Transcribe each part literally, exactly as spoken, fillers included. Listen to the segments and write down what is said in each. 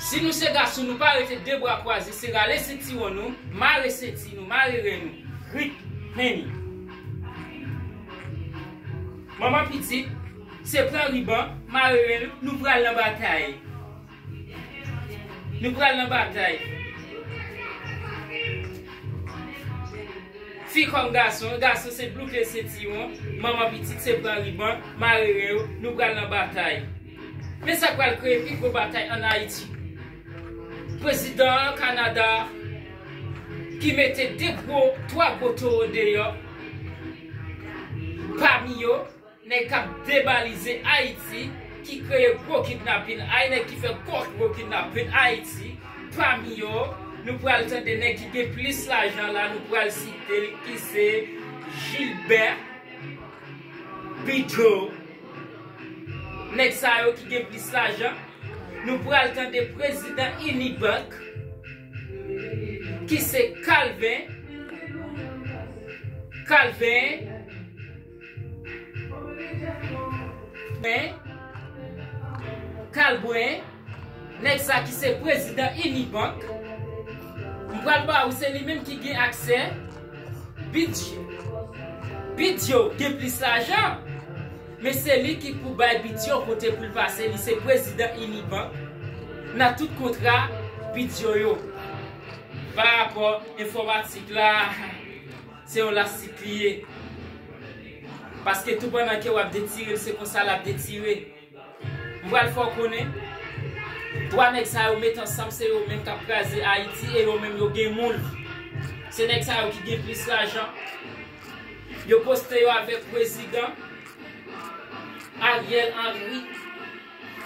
Si nou se gason, nou pa rete de bra kwaze, se rale sentiwon nou, mare senti nou, mare ren nou. Rit, henny. Manman pitit, se pran riban, mare ren nou, nou pral nan batay. Nou pral nan batay. Fi kòm gason, gason se bouke sentiwon, manman pitit se pran riban, mare ren yo, nou pral nan batay. Men sa k pral kreye pi gwo batay ann Ayiti. Prezidan Kanada ki mete de gwo, twa gwo towo deyò, pami yo, nèg k ap debalize Ayiti, ki kreye gwo kidnapin, ay nèg ki fè gwo, gwo kidnapin Ayiti, pami yo, nou pral tande nèg ki gen plis lajan la, nou pral site l, ki se Gilbert Bidjo. Nèg sa yo ki gen plis lajan, nou pral tande prezidan Unibank, ki se Calvin, Calvin, Calbren, nèg sa ki se prezidan Unibank. M pral ba ou, se li menm ki gen aksè Bidjo. Bidjo gen plis lajan, men se li ki pou bay Bidjo kote pou l pase, li se prezidan Unibank nan tout kontra Bidjo yo. Pa rapò enfòmatik la, se yon lastik li ye. Paske tou pandan ke w ap detire l, se konsa l ap detire. M pral fè w konnen, twa nèg sa yo met ansanm, se yo menm k ap kraze Ayiti e yo menm yo gen moun. Se nèg sa yo ki gen plis lajan. Yo poste yo avèk prezidan Ariel Henry.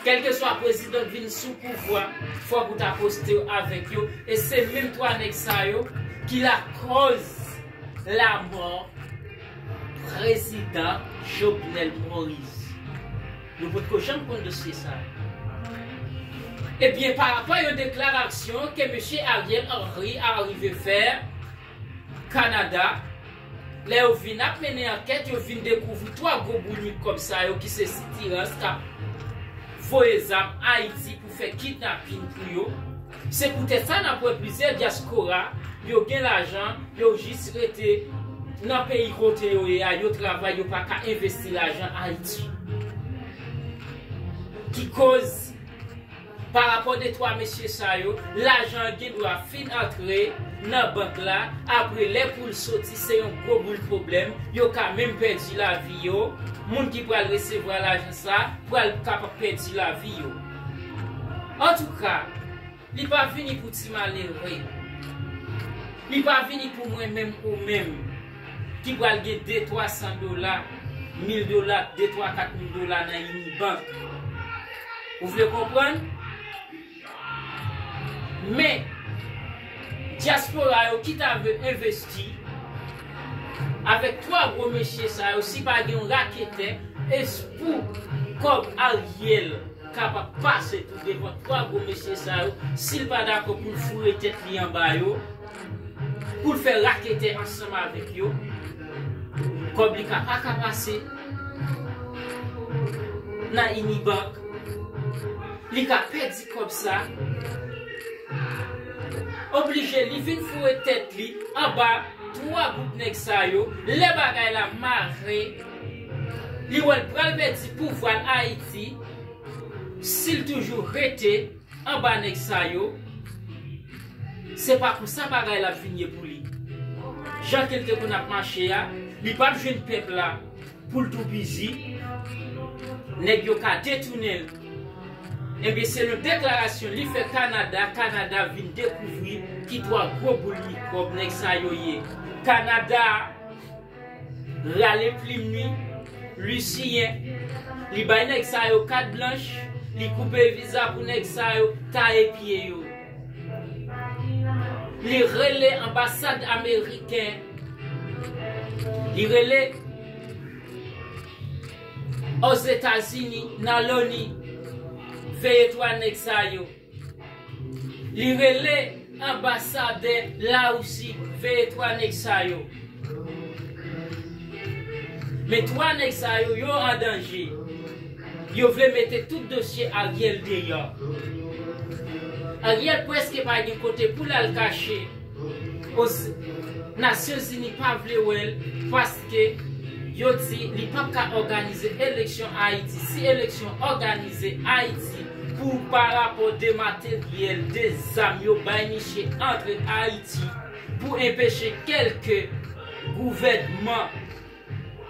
Kèlkeswa prezidan k vin sou pouvwa, fòk ou ta poste w avèk yo. E se menm twa nèg sa yo ki lakòz lamò prezidan Jovenel Moïse. Nou potko janm konn dosye sa. Ebyen, pa rapò yon deklarasyon ke mesye Ariel Henry arive fè Kanada, lè yo vin ap mennen ankèt, yo vin dekouvri twa gwo boul mikwòb sa yo ki se sitirans k ap voye zam Ayiti pou fè kidnapin pou yo. Se poutèt sa n ap wè plizyè dyaspora, yo gen lajan, yo jis rete nan peyi kote yo ye a, yo travay, yo pa ka envesti lajan Ayiti. Ki koz, pa rapò de twa mesye sa yo, lajan an gen dwa fin antre nan bank la, apre lè pou l soti, se yon gwo boul pwoblèm, yo ka menm pèdi lavi yo, moun ki pral resevwa lajan sa, pral kapab pèdi lavi yo. Antouka, li pa vini pou ti malere. Li pa vini pou mwen menm ou menm ki pral gen de, twa san dola, mil dola, de, twa, kat mil dola nan Unibank. Ou vle konprann? Men, dyaspora yo ki ta vle envesti avèk twa gwo mesye sa yo, si pa gen yon raketè, espou kòb Ariel kapab pase tou devan twa gwo mesye sa yo, si l pa dakò pou l foure tèt li anba yo, pou l fè raketè ansanm avèk yo, kòb li ka pa ka pase nan Unibank, li ka pèdi kòb sa, oblije li vin foure tèt li anba twa gwoup nèg sa yo, lè bagay la mare, li wè l pral pèdi pouvwa l Ayiti, si l toujou rete anba nèg sa yo, se pa konsa bagay la ap vin ye pou li. Jan ke l te konn ap mache a, li p ap jwenn pèp la pou l toupizi. Nèg yo ka detounen l. Ebyen, selon deklarasyon li fè Kanada, Kanada vin dekouvri ki twa gwo boul mikwòb nèg sa yo ye. Kanada rale plim li, Lisiyen. Li bay nèg sa yo kat blanch, li koupe viza pou nèg sa yo, taye pye yo. Li rele anbasad ameriken, li rele Ozetazini nan loni, veye twa nèg sa yo. Li rele anbasadè Larisi, veye twa nèg sa yo. Men twa nèg sa yo, yo an danje. Yo vle mete tout dosye Ariel deyò. Ariel prèske pa gen kote pou l al kache. Oz-, Nasyonzini pa vle wè l paske yo di li p ap ka òganize eleksyon Ayiti. Si eleksyon òganize Ayiti, pou pa rapò de materyèl, de zam yo bay misye antre Ayiti pou enpeche kèlke gouvènman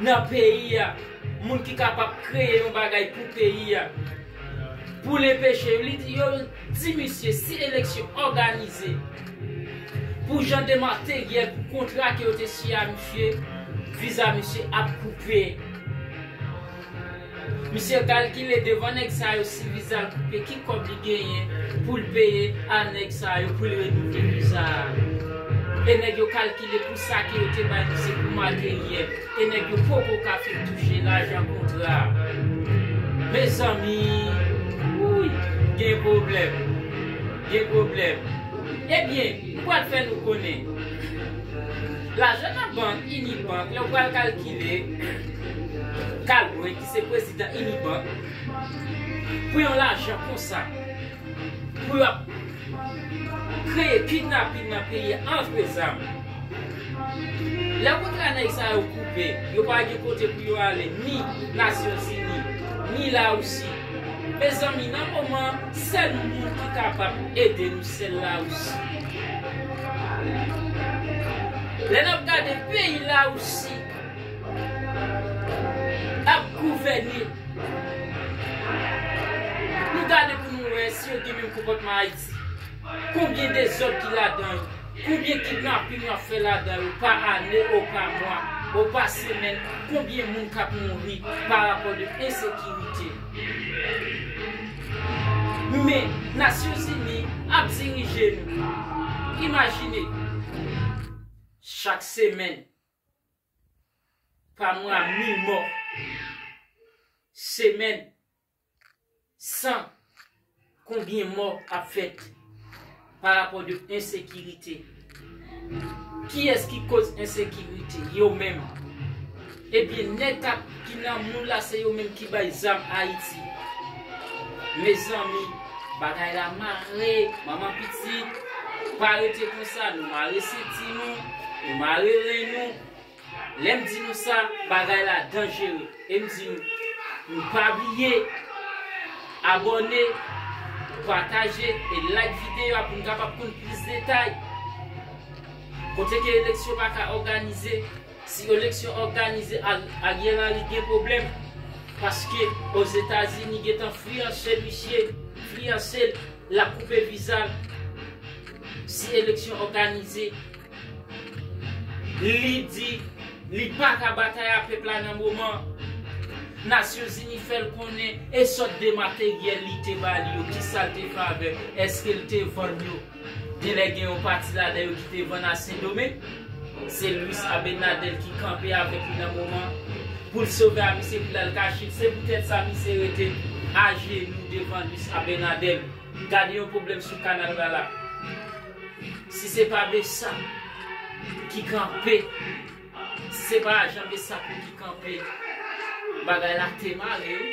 nan peyi a, moun ki kapab kreye yon bagay pou peyi a, pou l enpeche yo. Li di, yo di misye, si eleksyon òganize, pou jan de materyèl, pou kontra ke yo te siyen a misye, viza misye ap koupe. Misye kalkile devan nèg sa yo, si viza l koupe, ki kòb li genyen pou l peye a nèg sa yo pou l renouvle viza a. E nèg yo kalkile pou sa ke yo te bay misye pou materyèl. E nèg yo poko ka fin touche lajan kontra a. Mezanmi, wouy, gen pwoblèm. Gen pwoblèm. Ebyen, m pral fè nou konnen. Lajan nan bank, Unibank, lè w pral kalkile, Kalbwen, ki se prezidan Unibank, pou yon lajan konsa, pou y ap kreye kidnapin nan peyi a antre zam. Lè kontra nèg sa yo koupe, yo pa gen kote pou yo ale, ni Nasyonzini, ni Larisi. Mezanmi, nan moman, sèl moun ki kapab ede nou, sèl Larisi. Lè n ap gade peyi Larisi ap gouvène, nou gade pou nou wè si yo gen menm konpòtman Ayiti. Konbyen dezòd ki ladan yo? Konbyen kidnapin y ap fè ladan yo pa ane, o pa mwa, o pa semèn? Konbyen moun k ap mouri pa rapò de ensekirite? Men, Nasyonzini ap dirije nou. Imajine, chak semèn, pa mwa, mil mò. Semèn, san, konbyen mò ap fèt pa rapò de ensekirite? Kiyès ki koz ensekirite? Yo menm. Ebyen, nèg k ap, ki nan moun la, se yo menm ki bay zam Ayiti. Mezanmi, bagay la mare. Manman pitit, pa rete konsa, nou mare senti nou, nou mare ren nou. Lè m di nou sa, bagay la danjere. E m di nou, nou pa bliye abòne, pataje e like videyo a pou n kapab konn plis detay. Kote ke eleksyon pa ka òganize, si eleksyon òganize, Ar-, Ariel Henry gen pwoblèm. Paske Ozetazini gentan fiyanse misye, fiyanse l, l ap koupe viza l. Si eleksyon òganize, li di li pa ka batay a pèp la nan moman. Nasyonzini fè l konnen e sòt de materyèl li te ba li yo, kisa l te fè avè l, èske l te vann yo? Genlè gen yon pati ladan yo ki te vann a Sendomeng. Se Luis Abinader ki kanpe avèk li nan moman pou l sove a misye pou l al kache l. Se poutèt sa misye rete ajenou devan Luis Abinader. Gade yon pwoblèm sou kanal la la. Si se pa Bessap ki kanpe, si se pa ajan Bessap yo ki kanpe, bagay la te mare wi.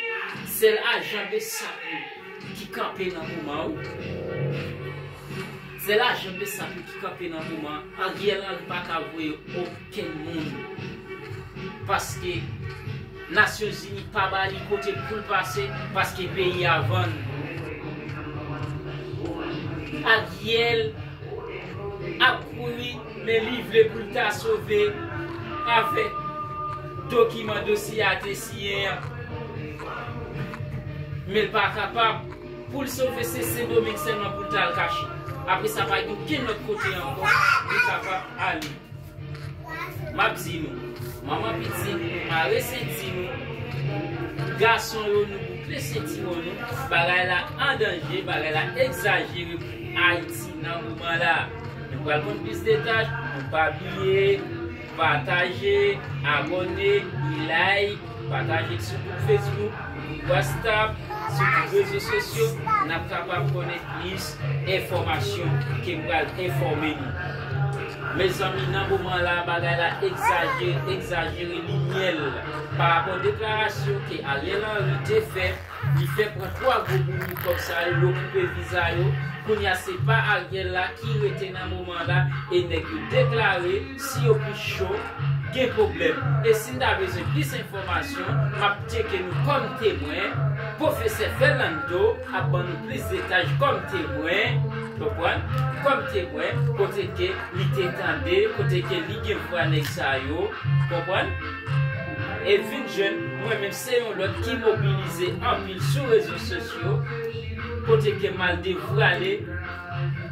Sèl ajan Bessap yo ki kanpe nan moman wi. Sèl ajan Bessap yo ki kanpe nan moman. Ariel Henry pa ka voye okenn moun. Paske Nasyonzini pa ba li kote pou l pase, paske peyi a vann. Ariel ap kouri, men li vle pou l ta sove avèk dokiman dosye a te siyen an. Men l pa kapab. Pou l sove, se Sendomeng sèlman pou l ta al kache. Apre sa, pa gen okenn lòt kote ankò li kapab ale. M ap di nou, manman pitit, nou mare senti nou, gason yo, nou boukle sentiwon nou, bagay la an danje, bagay la egzajere pou Ayiti nan moman la. Nou pral konn plis detay, nou pa bliye pataje, abòne, like, pataje l sou gwoup Facebook, gwoup WhatsApp, sou tout rezo sosyo, n ap kapab konnen plis enfòmasyon ke m pral enfòme nou. Mezanmi, nan moman la, bagay la egzajere, egzajere, li myèl. Pa rapò deklarasyon ke Ariel Henry te fè, li fè pran twa gwo boumou kòb sa yo, yo koupe viza yo. Kounye a, se pa Ariel la ki rete nan moman la, e nèg yo deklare, si yo pi cho, gen pwoblèm. E si n ta bezwen plis enfòmasyon, m ap tcheke nou kòm temwen. Pwofesè Fernando ap ban nou plis detay kòm temwen, konprann? Kòm temwen, kote ke li te tande, kote ke li gen vwa nèg sa yo, konprann? E vin jwenn, mwen menm se yon lòt ki mobilize anpil sou rezo sosyo, kote ke m al devwale,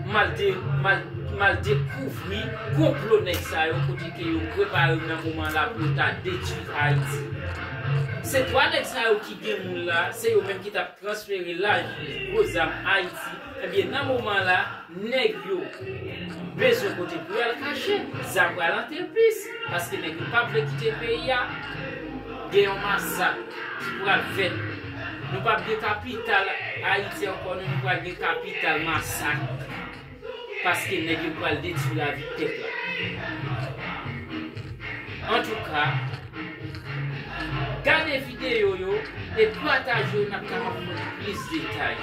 m al de, m al, m al dekouvri konplo nèg sa yo, kote ke yo prepare nan moman la pou yo ta detwi Ayiti. Se twa nèg sa yo ki gen moun la, se yo menm ki t ap transfere laj gwo zam Ayiti. Ebyen, nan moman la, nèg yo bezwen kote pou y al kache, zam pral antre plis, paske nèg yo p ap vle kite peyi a. Gen yon masak ki pral fèt. Nou p ap gen kapital Ayiti ankò, non, nou pral gen kapital masak. Paske nèg yo pral detwi lavi pèp la. Antouka, gade videyo yo e pataje yo, n ap kapab jwenn plis detay.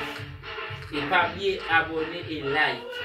E pa bliye abòne e like.